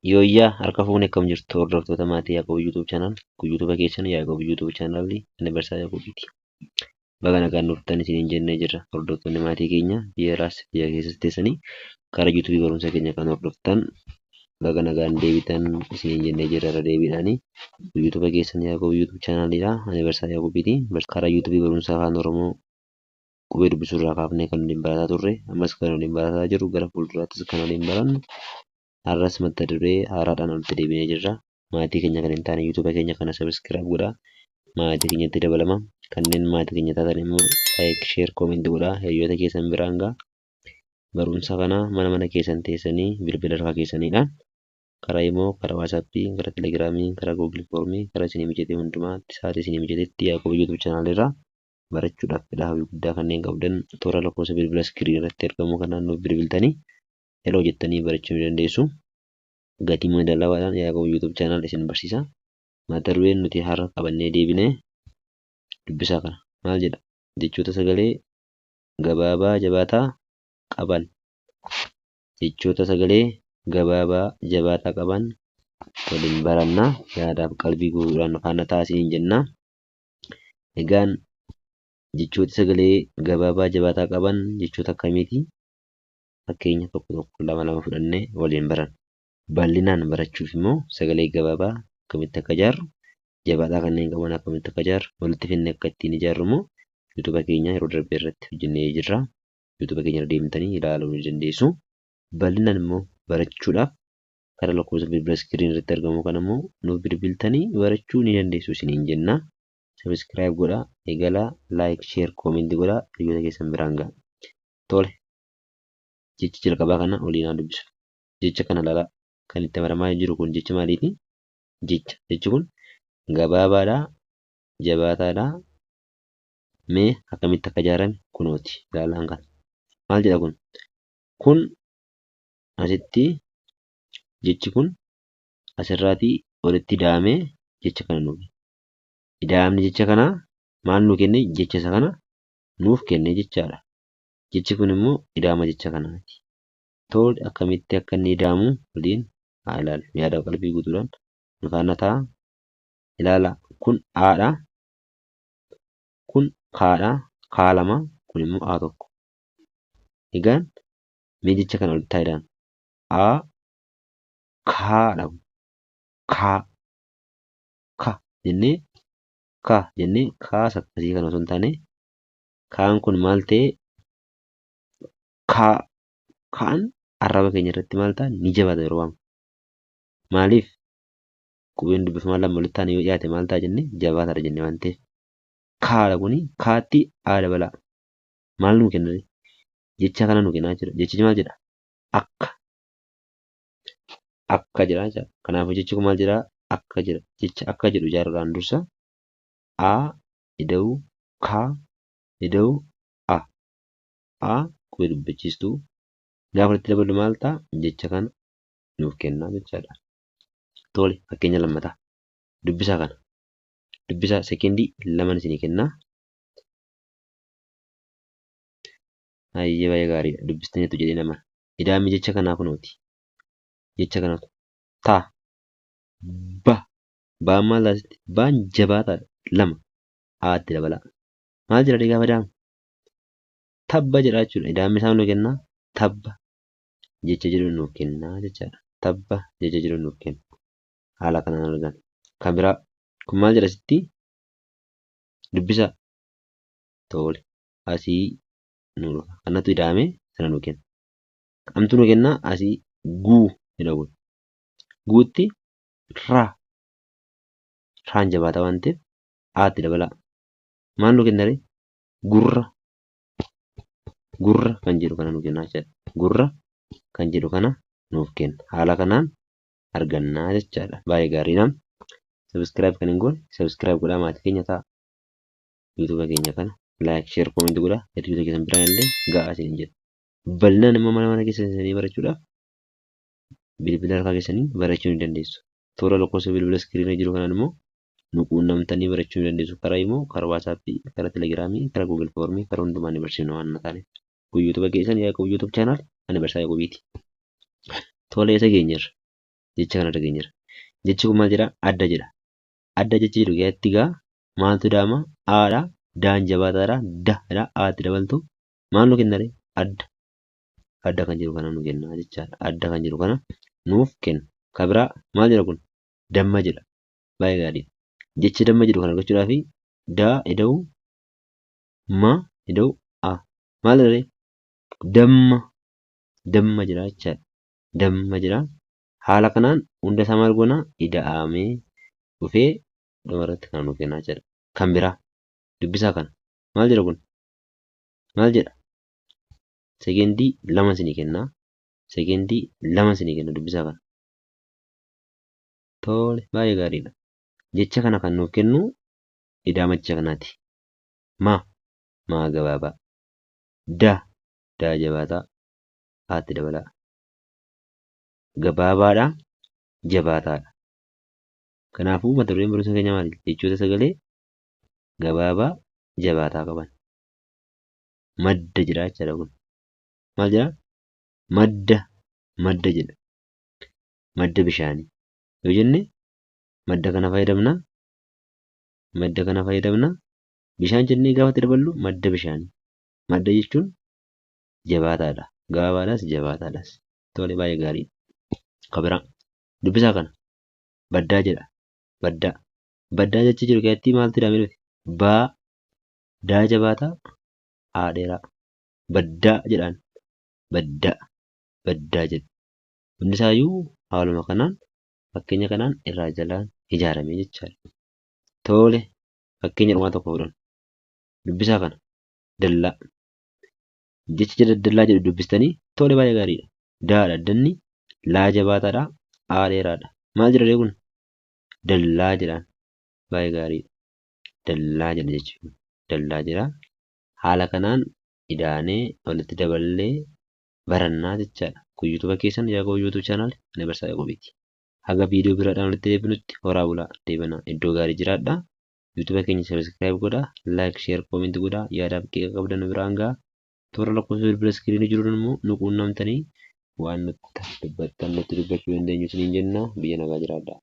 Yooyyaa harka fuune akkam jirtu hordoftoota maatii Yaaqoob YouTube channel. Kun YouTube keessan Yaaqoob YouTube channel ani Barsaa Yaaqoobiiti. Baga nagaan nuuf ta'an isiniin jennee jirra. Hordoftoonni maatii keenya biyya alaas biyya keessas teessanii karaa YouTube barumsa keenya kan hordoftan baga nagaan deebitan isiniin jennee jirra irra deebiidhaani. Kun YouTube keessan Yaaqoob YouTube channelidha. Ani Barsaa Yaaqoobiiti. Karaa YouTube barumsa afaan Oromoo qubee dubbisuu irraa kaafnee kan waliin barataa turre ammas kan waliin barataa jirru gara fuulduraattis kan waliin barannu har'as mata duree haaraadhaan walitti deebinee jirra. Maatii keenya kan hin taane YouTube keenya kana subscribe godhaa. Maatii keenyatti dabalama. Kanneen maatii keenya taatan immoo like, share, comment godhaa. Hiriyoota keessan biraan ga'a. Barumsa kana mana mana keessan teessanii bilbila harkaa keessaniidhaan karaa imoo, karaa WhatsApp, karaa Telegramii, karaa Google Formii, karaa isinii mijate hundumaatti sa'aatii isinii mijatetti Yaaqoob YouTube channel irraa barachuudhaaf fedha hawwii guddaa kanneen qabdan toora lakkoofsa bilbila iskiriin irratti argamu kanaan nuuf bilbiltanii heloo jettanii barachuu ni dandeessu. Gatii madaalawaadhaan Yaaqoob YouTube channel isin barsiisa. Mata dureen nuti har'a qabannee deebine dubbisaa kana. Maal jedha? Jechoota sagalee gabaabaa jabaataa qaban. Jechoota sagalee gabaabaa jabaataa qaban waliin baranna. Yaadaaf qalbii guutuudhaan faana ta'aa isiniin jenna. Egaan jechooti sagalee gabaabaa jabaataa qaban jechoota akkamiiti? Fakkeenya tokko tokko lama lama fudhannee waliin baranna. Bal'inaan barachuuf immoo sagalee gabaabaa akkamitti akka ijaarru, jabaataa kanneen qaban akkamitti akka ijaarru, walitti fidnee akka ittiin ijaarru immoo YouTube keenya yeroo darbe irratti hojjennee jirra. YouTube keenya irra deemtanii ilaaluu ni dandeessu. Bal'inaan immoo barachuudhaaf karaa lakkoofsa bilbila iskiriin irratti argamu kana immoo nuuf bilbiltanii barachuu ni dandeessu isiniin jenna. Subscribe godhaa, eegalaa, like, share, comment godhaa hiriyoota keessan biraan ga'a. Tole, jecha jalqabaa kana waliin haa dubbisu. Jecha kana ilaalaa kan itti amaramaa jiru kun jecha maaliiti? Jecha. Jechi kun gabaabaadha, jabaataadha. Mee akkamitti akka ijaarame kunooti ilaalaan kana. Maal jedha kun? Kun asitti jechi kun asirraatii walitti ida'amee jecha kana nuuf kenna. Ida'amni jecha kanaa maal nuu kenne? Jecha isa kana nuuf kenne jechaadha. Jechi kun immoo ida'ama jecha kanaati. Tole akkamitti akka inni ida'amu waliin haa ilaallu. Yaada qalbii guutuudhaan nu faana ta'a. Ilaala kun A dha. Kun K dha. K lama kun immoo A tokko. Egaan mee jecha kana walitti haa ida'anu. A K dha. K K jennee K jennee kaas akkasii kana osoo hin taane kaan kun maal ta'e kaa kaan arraba keenya irratti maal ta'a ni jabaata yeroo waamnu. Maaliif qubeen dubbifamaa lama walitti taane yoo dhiyaate maal ta'a jennee jabaataadha jennee waan ta'eef. Kaadha kuni kaatti A dabalaa. Maal nuu kenna? Jecha kana nuu kenna jechuudha. Jechichi maal jedha? Akka. Akka jedha jechuudha. Kanaafuu jechi kun maal jedha? Akka jedha. Jecha akka jedhu ijaaruudhaan dursa A ida'uu K ida'uu A. A qubee dubbachiistuu gaafa walitti daballu maal ta'a? Jecha kana nuuf kenna jechaadha. Tole fakkeenya lammataa. Dubbisaa kana. Dubbisaa sekeendii laman isinii kennaa. Hayyee baay'ee gaariidha. Dubbistaniitu jedhee nama. Idaamni jecha kanaa kunooti. Jecha kanatu ta ba baan maal taasisti? Baan jabaataadha. Lama aatti dabalaa. Maal jedha gaafa idaamu? Tabba jedha jechuudha. Idaamni isaa nu kennaa tabba jecha jedhu nuuf kennaa jechaadha. Tabba jecha jedhu nuuf kenna. Haala kanaan argama. Kan biraa kun maal jedha sitti? Dubbisaa. Tole. Asii nu dhufa. Kanatu ida'amee sana nu kenna. Kamtu nu kenna? Asii guu jedha kun. Guutti ra. Raan jabaata waan ta'eef aatti dabalaa. Maal nu kenna ree? Gurra. Gurra kan jedhu kana nu kenna jechaadha. Gurra kan jedhu kana nuuf kenna. Haala kanaan argannaa jechaadha. Baay'ee gaariidha. Subscribe kan hin goone subscribe godhaa maatii keenya ta'a. YouTube keenya kana like, share, comment godhaa. Hiriyoota keessan biraan illee ga'aa isiniin jedha. Bal'inaan immoo mana mana keessanii barachuudhaaf bilbila harkaa keessanii barachuu ni dandeessu. Toora lakkoofsa bilbila iskiriinii jiru kanaan immoo nu quunnamtanii barachuu ni dandeessu. Karaa immoo, karaa WhatsApp, karaa Telegramii, karaa Google Formii, karaa hundumaa ni barsiifna waan taaneef. Kun YouTube keessan Yaaqoob YouTube channel ani barsiisaa Yaaqoobiiti. Tole eessa geenyeerra? Jecha kana dhageenyeerra. Jechi kun maal jedhaa? Adda jedha. Adda jechi jedhu keessatti egaa maaltu ida'ama? Aadha. Daan jabaataadha. Da jedha. Aatti dabaltu. Maal nu kenna ree? Adda. Adda kan jedhu kana nu kenna jechaadha. Adda kan jedhu kana nuuf kenna. Kan biraa maal jedha kun? Damma jedha. Baay'ee gaariidha. Jecha damma jedhu kana argachuudhaaf daa ida'u ma ida'u a. Maal jedha ree? Damma. Damma jedha jechaadha. Damma jedha. Haala kanaan hunda isaa maal goona? Ida'amee dhufee dhuma irratti kana nuuf kenna jechaadha. Kan biraa dubbisaa kana. Maal jedha kun? Maal jedha? Sekeendii 2 isinii kenna. Sekeendii 2 isinii kenna dubbisaa kana. Tole baay'ee gaariidha. Jecha kana kan nuuf kennu ida'ama jecha kanaati. Ma maa gabaabaa. Da daa jabaataa. Aatti dabalaa. Gabaabaadha jabaataadha. Kanaafuu mata dureen barumsa keenyaa maali? Jechoota sagalee gabaabaa jabaataa qaban. Madda jedha jechaadha kun. Maal jedha? Madda madda jedha. Madda bishaanii yoo jenne madda kana fayyadamna. Madda kana fayyadamna. Bishaan jennee gaafa itti daballu madda bishaanii. Madda jechuun jabaataadha. Gabaabaadhas jabaataadhas. Tole baay'ee gaariidha. Kan biraa dubbisaa kana. Baddaa jedha. Baddaa. Baddaa jecha jiru keessatti maaltu hidhamee dhufe? Baa daa jabaataa aa dheeraa. Baddaa jedhaan. Baddaa. Baddaa jedha. Hundi isaayyuu haaluma kanaan fakkeenya kanaan irraa jalaan ijaarame jechaadha. Tole fakkeenya dhumaa tokko fudhanna. Dubbisaa kana. Dallaa. Jecha dallaa jedhu dubbistanii tole baay'ee gaariidha. Daadha danni laa jabaataadha aa dheeraadha. Maal jedha ree kun? Dallaa jedhaan. Baay'ee gaariidha. Dallaa jedha jechi kun. Dallaa jedha. Haala kanaan idaanee walitti daballee barannaa jechaadha. Kun YouTube keessan Yaaqoob YouTube channel ani Barsaa Yaaqoobiiti. Haga viidiyoo biraadhaan walitti deebinutti horaa bulaa deebanaa iddoo gaarii jiraadha. YouTube keenya subscribe godhaa, like, share, comment godhaa, yaadaaf qeeqa qabdan nu biraan gahaa. Toora lakkoofsa bilbila iskiriinii jiruun immoo nu quunnamtanii waan nutti dubbattan nutti dubbachuu dandeenyu isiniin jenna. Biyya nagaa jiraadhaa.